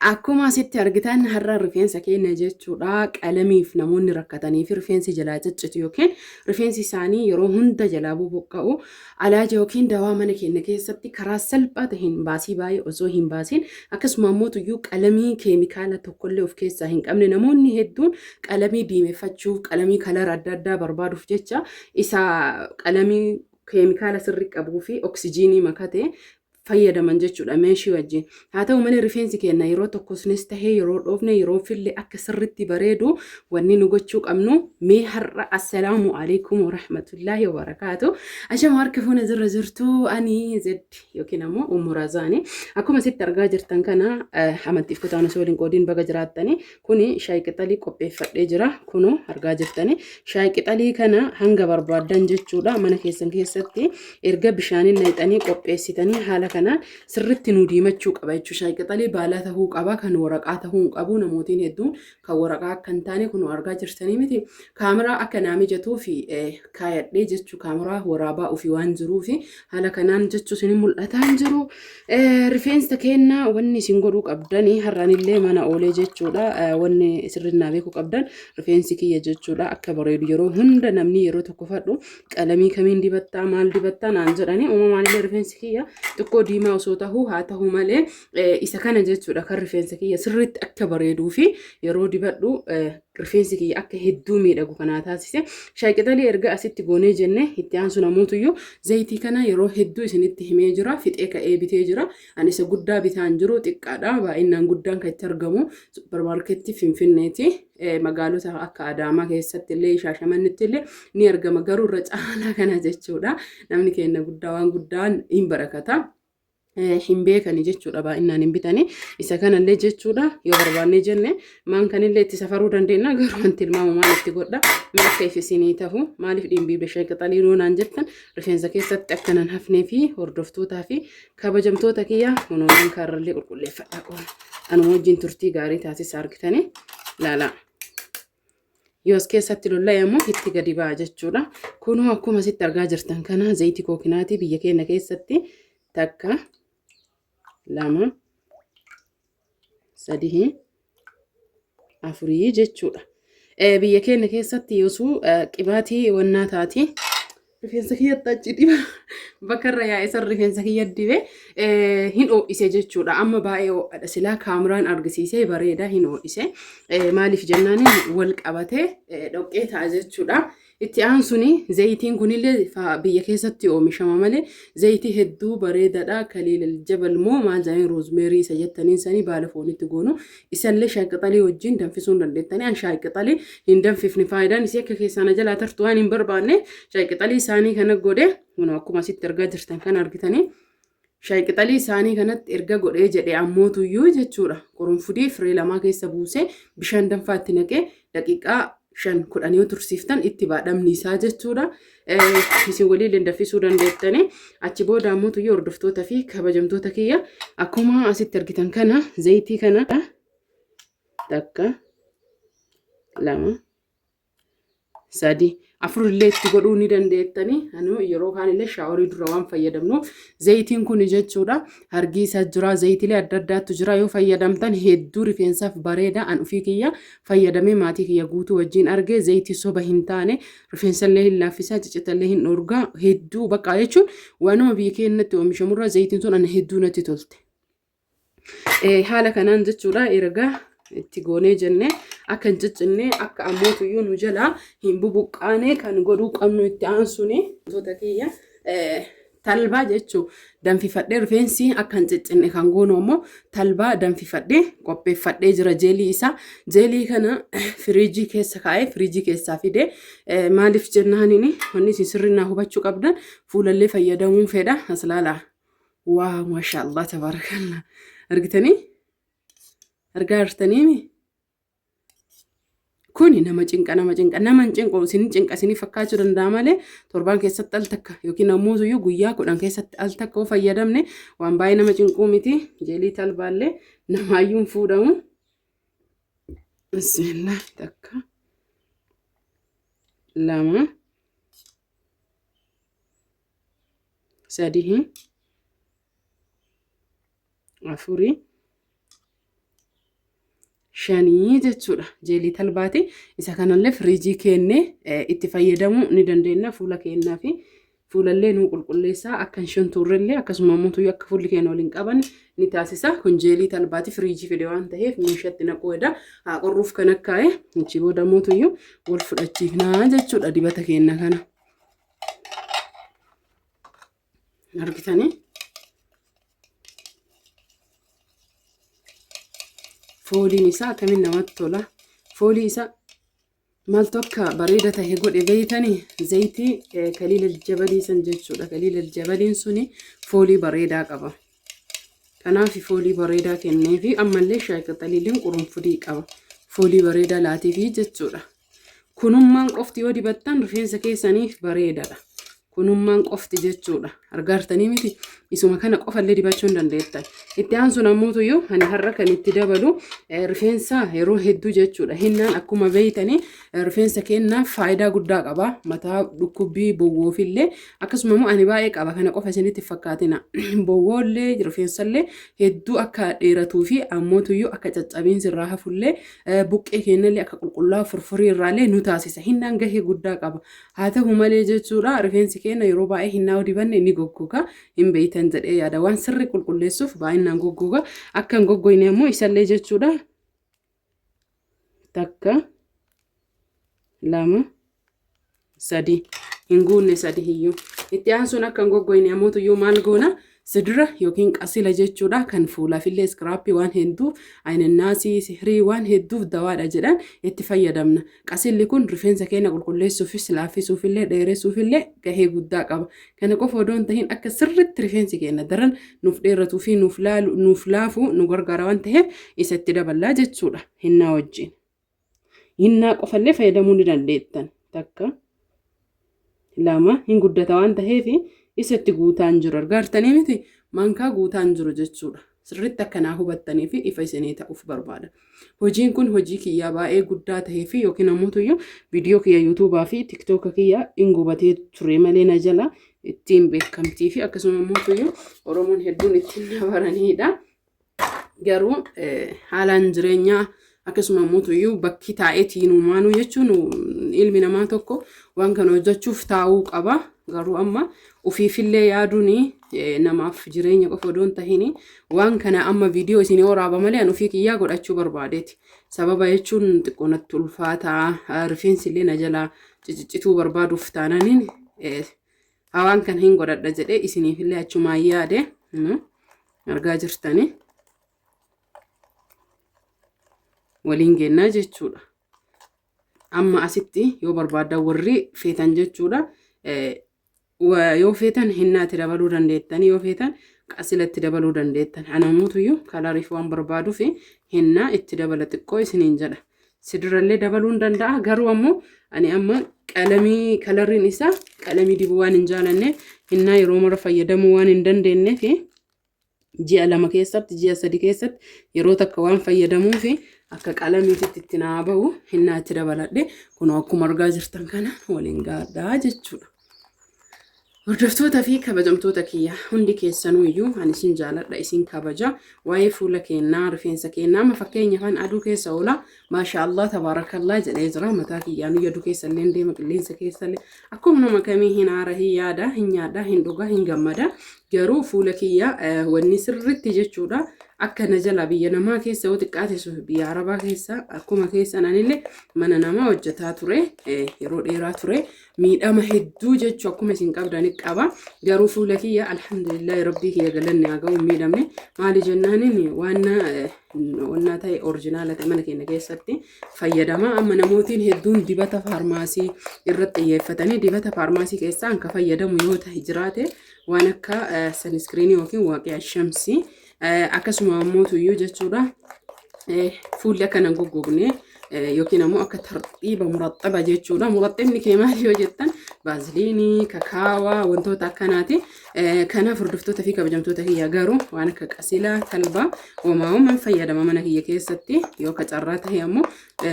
Akkuma asitti argitan har'a rifeensa keenya jechuudha qalamiif namoonni rakkatanii fi rifeensi jalaa ciccitu yookiin rifeensi isaanii yeroo hunda jalaa bubuqqa'u alaaja yookiin dawaa mana keenya keessatti karaa salphaa ta'een baasii baay'ee osoo hin baasiin akkasuma immoo tuyyuu qalamii keemikaala tokkollee of keessaa hin qabne namoonni hedduun qalamii diimeffachuuf qalamii kalara adda addaa barbaaduuf jecha isa qalamii keemikaala sirrii qabuu fi oksijiinii makate fayyadaman jechuudha meeshii wajjin. Haa ta'u malee rifeensi keenya yeroo tokkosnis tahee yeroo dhoofne yeroo fille akka sirritti bareedu wanni nu gochuu qabnu mee har'a assalaamu alaikum warahmatullaahi wabarakaatu. Ashama harka fuuna jirra jirtu ani zed yookiin ammoo Ummu Razaani. Akkuma asitti argaa jirtan kana amantiif kutaan osoo waliin qoodiin baga jiraattani. Kuni shaayii qixalii qopheeffadhee jira. Kunoo argaa jirtani. Shaayii qixalii kana hanga barbaaddan jechuudha mana keessan keessatti erga bishaaniin naqxanii qopheessitanii haala kanaan sirritti nu diimachuu qaba jechuudha. Shaayii qixalii baalaa tahuu qaba kan waraqaa tahuu hin qabu namootiin hedduun kan waraqaa akka hin taane kunoo argaa jirtanii miti. Kaameraa akka naa mijatuu fi kaayadhee jechuu kaameraa waraabaa ofii waan jiruu fi haala kanaan jechuu isin mul'ataa hin jiru. Rifeensa keenna wanni isin godhuu qabdani har'anillee mana oolee jechuudha. Wanni sirrinnaa beekuu qabdan rifeensi kiyya jechuudha akka bareedu yeroo hunda namni yeroo tokko fadhu qalamii kamiin dibattaa maal dibattaa naan jedhani uumamaanillee rifeensi kiyya xiqqoo diimaa osoo tahuu haa ta'u malee isa kana jechuudha kan rifeensa kiyya sirriitti akka bareeduu fi yeroo dibadhu rifeensi kiyya akka hedduu miidhagu kanaa taasise. Shaayii erga asitti goonee jenne itti aansu namootuyyuu zayitii kana yeroo hedduu isinitti himee jira. Fixee ka'ee bitee jira. Ani isa guddaa bitaan jiru xiqqaadha. Baay'inaan guddaan kan itti argamu suppermaarkeetii Finfinneeti. Magaalota akka Adaamaa keessatti illee Shaashamannitti illee ni argama. Garuu irra caalaa kana jechuudha. Namni keenya guddaa waan guddaan hin barakata. Hin beekani jechuudha baay'inaan hin bitani isa kanallee jechuudha yoo barbaannee jenne maan kanillee itti safaruu dandeenya garuu wanti ilmaamu maal itti godha mee akka if isinii tahu maaliif dhimbiibde shan qixalii naan jettan rifeensa keessatti akka nan hafnee fi hordoftootaa fi kabajamtoota kiyya hunoomaan kaarrallee qulqulleeffadha qoona anuma wajjin turtii gaarii taasisa argitanii laalaa. Yoo as keessatti lolla'e ammoo itti gadi ba'a jechuudha. Kunoo akkuma asitti argaa jirtan kana zayitii kookinaatii biyya keenya keessatti takka lama sadii afurii jechuudha. Biyya keenya keessatti yoosuu qibaatii wannaa taati. Rifeensa kiyyatti achi diba. Bakka irra yaa'e san rifeensa kiyya dibe hin ho'ise jechuudha. Amma baay'ee ho'adha. Silaa kaameraan argisiisee bareeda hin ho'ise. Maaliif jennaan wal qabatee dhoqqee ta'a jechuudha. Itti aansuni zayitiin kunillee biyya keessatti oomishama malee zayitii hedduu bareedaadha. Kaliilal jabal moo maal jedhanii roozmeerii isa jettaniin sanii baala foonitti goonu. Isallee shaayii qixalii wajjin danfisuu hin dandeettanii. An shaayii qixalii hin danfifne faayidaan isii akka keessaa na jalaa tartu waan hin barbaanne shaayii qixalii isaanii kana godhe kunoo akkuma asitti argaa jirtan kana argitanii shaayii qixalii isaanii kanatti erga godhee jedhe ammootuyyuu jechuudha. Qurunfudii firee lamaa keessa buusee bishaan danfaa itti naqee daqiiqaa 5 10 yoo tursiiftan itti baadhamni isaa jechuudha. Isin waliin danfisuu dandeettanii achi booda ammoo tuyyuu hordoftoota fi kabajamtoota kiyya akkuma asitti argitan kana zayitii kana takka lama sadi afur illee itti godhuu ni dandeettanii anu yeroo kaan illee shaaworii dura waan fayyadamnuuf zayitiin kun jechuudha hargii isaa jira zayitiilee adda addaatu jira yoo fayyadamtan hedduu rifeensaaf bareeda an ofii kiyya fayyadamee maatii kiyya guutuu wajjin arge zayitii soba hin taane rifeensallee hin laaffisaa cicitallee hin dhorgaa hedduu bakka jechuun waanuma biyya keenyatti oomishamurraa zayitiin sun ana hedduu natti tolte. Haala kanaan jechuudha erga itti goonee jenne akka hin ciccinne akka ammootuyyuu nu jalaa hin bubuqqaane kan godhuu qabnu itti aansuni wantoota kiyya talbaa jechuu danfifadhee rifeensi akka hin ciccinne kan goonu ammoo talbaa danfifadhee qopheeffadhee jira jeelii isaa jeelii kana firiijii keessa kaa'ee firiijii keessaa fide maaliif jennaanini wanni isin sirrinnaa hubachuu qabdan fuulallee fayyadamuun fedha as laalaa waa maashaallah tabaarakallaa argitanii argaa jirtanii Kuni nama cinqa nama cinqa nama hin cinqu isin cinqa isinii fakkaachuu danda'a malee torbaan keessatti al takka yookiin ammoo iyyuu guyyaa 10 keessatti al takka yoo fayyadamne waan baay'ee nama cinquu miti jeelii talbaallee namaayyuu hin fuudhamu. Bismillah takka lama sadii afurii Shanii jechuudha. Jeelii talbaati. Isa kanallee firiijii keennee itti fayyadamuu ni dandeenya fuula keenyaa fi fuulallee nuu qulqulleessaa akka hin shuntuurrellee akkasuma immoo tuyyuu akka fuulli keenya waliin qaban ni taasisa. Kun jeelii talbaati firiijii fide waan ta'eef meeshaatti naquu eda haa qorruuf kan akkaa'e achi booda immoo tuyyuu wal fudhachiifnaa jechuudha dibata keenya kana. Argitanii? Fooliin isaa akkamiin namatti tola. Foolii isaa maaltu akka bareeda tahe godhe beeytanii zayitii kaliila jabalii san jechuudha. Kaliila jabaliin suni foolii bareedaa qaba. Kanaaf foolii bareedaa kenneefi ammallee shaayii qaxaliileen qurunfudii qaba. Foolii bareedaa laatiifi jechuudha. Kunummaan qofti yoo dibattan rifeensa keessaniif bareedaadha. Kunummaan qofti jechuudha. Argaartanii miti isuma kana qofallee dibachuu hin dandeettan. Itti aansuun ammoo ani har'a kan itti dabalu rifeensa yeroo hedduu jechuudha. Hinnaan akkuma beeytanii rifeensa keenyaaf faayidaa guddaa qaba. Mataa dhukkubbii bowwoofillee akkasuma immoo ani baay'ee qaba kana qofa isinitti fakkaatina. Bowwoollee rifeensallee hedduu akka dheeratuu fi ammootuyyuu akka caccabiinsi irraa hafullee buqqee keenyallee akka qulqullaa'u furfurii irraallee nu taasisa. Hinnaan gahee guddaa qaba. Haa ta'u malee jechuudha rifeensi keenya yeroo baay'ee hinnaa yoo dibanne ni goggoga. Hin beeytan jedhee yaada. Waan sirri qulqulleessuuf baay'inaan goggoga. Akka hin goggogne immoo isallee jechuudha. Takka, lama, sadi hin guunne sadi iyyuu. Itti aansuun akka hin goggogne ammoo iyyuu maal goona? Sidira yookiin qasila jechuudha kan fuulaafillee iskiraappii waan hedduuf ayinannaasii sihrii waan hedduuf dawaadha jedhan itti fayyadamna. Qasilli kun rifeensa keenya qulqulleessuufis laaffisuufillee dheeressuufillee gahee guddaa qaba. Kana qofa odoo hin tahin akka sirritti rifeensi keenya daran nuuf dheeratuu fi nuuf laalu nuuf laafu nu gargaara waan ta'eef isa itti daballaa jechuudha hinnaa wajjin. Hinnaa qofallee fayyadamuu ni dandeettan. Takka, lama hin guddata waan ta'eef isa itti guutaan jiru argaartanii miti maankaa guutaan jiru jechuudha. Sirriitti akka naa hubattanii fi ifa isinii ta'uuf barbaada. Hojiin kun hojii kiyyaa baay'ee guddaa ta'ee fi yookiin ammoo tuyyuu viidiyoo kiyya yuutuubaa fi tiktoka kiyya hin gubatee ture malee na jala ittiin beekamtii fi akkasuma ammoo tuyyuu Oromoon hedduun ittiin na baranidha. Garuu haalaan jireenyaa akkasuma immoo iyyuu bakki taa'eetiin uumaanuu jechuun ilmi namaa tokko waan kana hojjechuuf taa'uu qaba. Garuu amma ofiifillee yaaduun namaaf jireenya qofa odoo hin tahin waan kana amma viidiyoo isin waraaba malee an ofii kiyyaa godhachuu barbaadeeti. Sababa jechuun xiqqoo natti ulfaataa rifeensi illee na jalaa ciciccituu barbaaduuf taananiin hawaan kana hin godhadha jedhee isiniifillee achumaan yaade argaa jirtani waliin gennaa jechuudha. Amma asitti yoo barbaaddan warri feetan jechuudha. Yoo feetan hinnaatti dabaluu dandeettani yoo feetan qasilatti dabaluu dandeettan. Anamuutuyyuu kalariif waan barbaaduuf hinnaa itti dabala xiqqoo isiniin jedha. Sidirallee dabaluu hin danda'a garuu ammoo ani amma qalamii kalariin isaa qalamii dibuu waan hin jaalanneef hinnaa yeroo mara fayyadamuu waan hin dandeenyeef ji'a 2 keessatti ji'a 3 keessatti yeroo takka waan fayyadamuuf akka qalamiititti itti naa bahu hinnaa itti dabaladhe kunoo akkuma argaa jirtan kana waliin gaadhaa jechuudha. Hordoftoota fi kabajamtoota kiyya hundi keessanuu iyyuu ani isin jaaladha isin kabaja waa'ee fuula keennaa rifeensa keennaa amma fakkeenyaaf an aduu keessa oola maasha Allah tabaarakallaa jedhee jira mataa kiyyaan aduu keessa illee deema qilleensa keessa illee akkuma nama kamii hin aara hin yaada hin nyaadha hin dhuga hin gammada garuu fuula kiyya wanni sirritti jechuudha akka na jalaa biyya namaa keessa yoo xiqqaate biyya arabaa keessa akkuma keessan anillee mana namaa hojjetaa ture yeroo dheeraa ture miidhama hedduu jechuu akkuma isin qabdani qaba garuu fuula kiyya alhamdulillahi rabbii kiyya galanni haa ga'u miidhamne maali jennaaniin waan wannaa ta'e orjinaala ta'e mana keenya keessatti fayyadama amma namootiin hedduun dibata faarmaasii irratti xiyyeeffatanii dibata faarmaasii keessaa kan fayyadamu yoo ta'e jiraate waan akka saniskiriinii yookiin waaqiyaa shamsii akkasuma ammoo tuyyuu jechuudha fuulli akka hin goggogne yookiin ammoo akka tarxiiba muraxxaba jechuudha. Muraxxibni kee maali yoo jettan baaziliinii, kakaawaa wantoota akkanaati. Kanaaf hordoftoota fi kabajamtoota kiyya garuu waan akka qasilaa, talbaa homaa fayyadama mana kiyya keessatti yoo akka carraa ta'e ammoo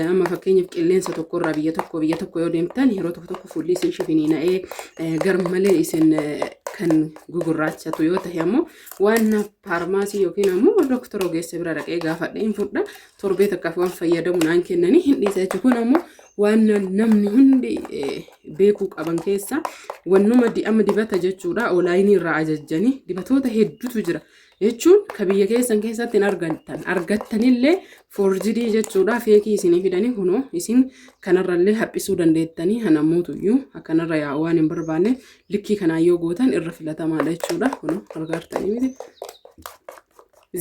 amma fakkeenyaaf qilleensa tokkorraa biyya tokko biyya tokko yoo deemtan yeroo tokko tokko fuulli isin shifiniina'ee gar malee isin Kan gugurraachatu yoo tahe ammoo waan faarmaasii yookiin ammoo doktora ogeessa bira dhaqee gaafadhe hin fudha. Torbee takkaaf waan fayyadamu naan kennanii hin dhiisa jechuudha. Kun ammoo waan namni hundi beekuu qaban keessa wannuma amma dibata jechuudha. Olaayinii irraa ajajjanii dibatoota hedduutu jira. Jechuun ka biyya keessan keessatti hin argattan argattanillee foorjidii jechuudha feekii isinii fidanii kunoo isin kanarrallee haphisuu dandeettanii hanammuutuyyuu akkanarra yaa'u waan hin barbaanne likkii kanaan yoo gootan irra filatamaadha jechuudha kunoo argaartanii miti.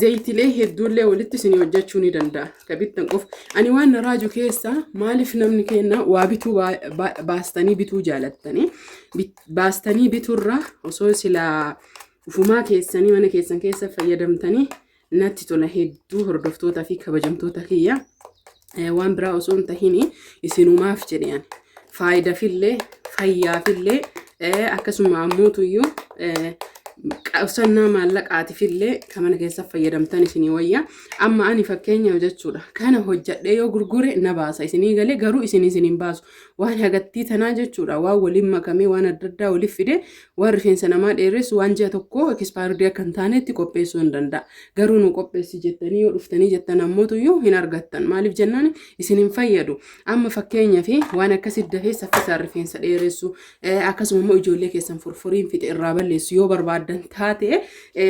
Zayitilee hedduullee walitti isinii hojjechuu ni danda'a. Ka bittan qofa. Ani waan na raaju keessa maaliif namni keenya waa bituu baastanii bituu jaalattanii baastanii biturra osoo silaa ufumaa keessanii mana keessan keessa fayyadamtanii natti tola hedduu hordoftoota fi kabajamtoota kiyya. Waan biraa osoo hin tahin isinumaaf jedhe ani. Faayidafillee fayyaafillee akkasuma ammoo qusannaa maallaqaatifillee kan mana keessa fayyadamtan isinii wayya. Amma ani fakkeenyaaf jechuudha kana hojjadhee yoo gurgure na baasa isinii galee garuu isin isin hin baasu. Waan hagattii tanaa jechuudha waan waliin makamee waan adda addaa waliif fide waan rifeensa namaa dheeressu waan ji'a tokko ekispaayardii akka hin taanetti qopheessuu hin danda'a. Garuu nu qopheessi jettanii yoo dhuftanii jettan ammootuyyuu hin argattan. Maaliif jennaan isin hin fayyadu. Amma fakkeenyaaf waan akkasii dafee saffisaan rifeensa dheeressu akkasuma immoo ijoollee keessan furfuriin fixe irraa balleessu yoo barbaaddan taate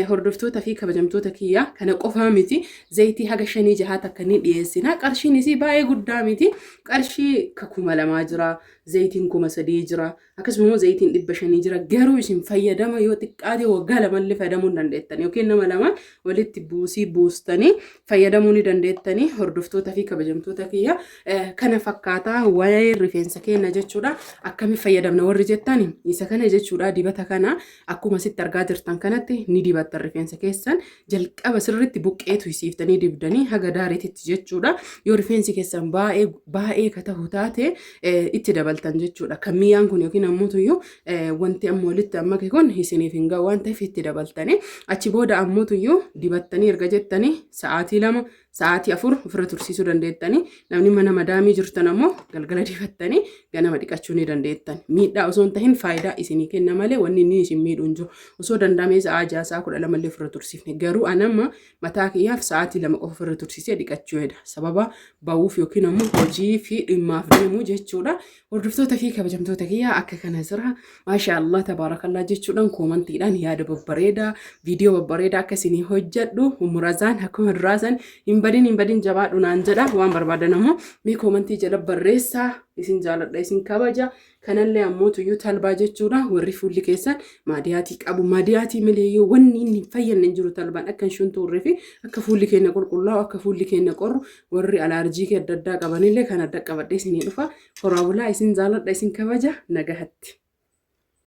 hordoftoota fi kabajamtoota kiyya kana qofaa miti zayitii haga shanii jahaa takka ni dhiyeessina. Qarshiin isii baay'ee guddaa miti. Qarshii ka 2000 jira, zayitiin 3000 jira, akkasuma immoo zayitiin 500 jira. Garuu isin fayyadama yoo xiqqaate waggaa lamallee fayyadamuu hin dandeettan yookiin nama lama walitti buusii buustanii fayyadamuu ni dandeettanii hordoftoota fi kabajamtoota kiyya kana fakkaataa waa'ee rifeensa keenya jechuudha. Akkami fayyadamna warri jettan isa kana jechuudha dibata kana akkuma asitti argaa jirtan kanatti ni dibattan rifeensa keessan jalqaba sirriitti buqqee tuysiiftanii dibdanii haga daariititti jechuudha. Yoo rifeensi keessan baay'ee baay'ee ka ta'u taate itti dabaltan jechuudha. Kan mi'aan kun yookiin ammoo tuyyuu wanti amma walitti ammake kun isiniif hin ga'u waan ta'eef itti dabaltanii achi booda ammoo tuyyuu dibattanii erga jettanii sa'aatii 2 sa'aatii 4 ofirra tursiisuu dandeettanii namni mana madaamii jirtan ammoo galgala dibattanii ganama dhiqachuu ni dandeettan. Miidhaa osoo hin tahin faayidaa isinii kenna malee wanni inni isin miidhu hin jiru. Osoo danda'amee sa'aa 6 sa'aa 12 illee ofirra tursiifne garuu an amma mataa kiyyaaf sa'aatii 2 qofa ofirra tursiisee dhiqachuu heda. Sababa ba'uuf yookiin ammoo hojii fi dhimmaaf deemu jechuudha. Hordoftoota fi kabajamtoota kiyyaa akka kana jira. Maashaa Allah tabaarakallah jechuudhaan koomantiidhaan yaada babbareedaa viidiyoo babbareedaa akka isinii hojjedhu umurazaan akkuma duraa san hin badin hin badin jabaadhu naan jedha waan barbaadan ammoo mee koomantii jala barreessaa isin jaaladha isin kabaja kanallee ammoo tuyyuu talbaa jechuudha warri fuulli keessan maadiyaatii qabu maadiyaatii maleeyyuu wanni inni hin fayyadne hin jiru talbaan akka hin shuntuurree fi akka fuulli keenya qulqullaa'u akka fuulli keenya qorru warri alaarjii adda addaa qabanillee kan adda qabadhee isinii dhufa. Horaa bulaa isin jaaladha isin kabaja nagahatti.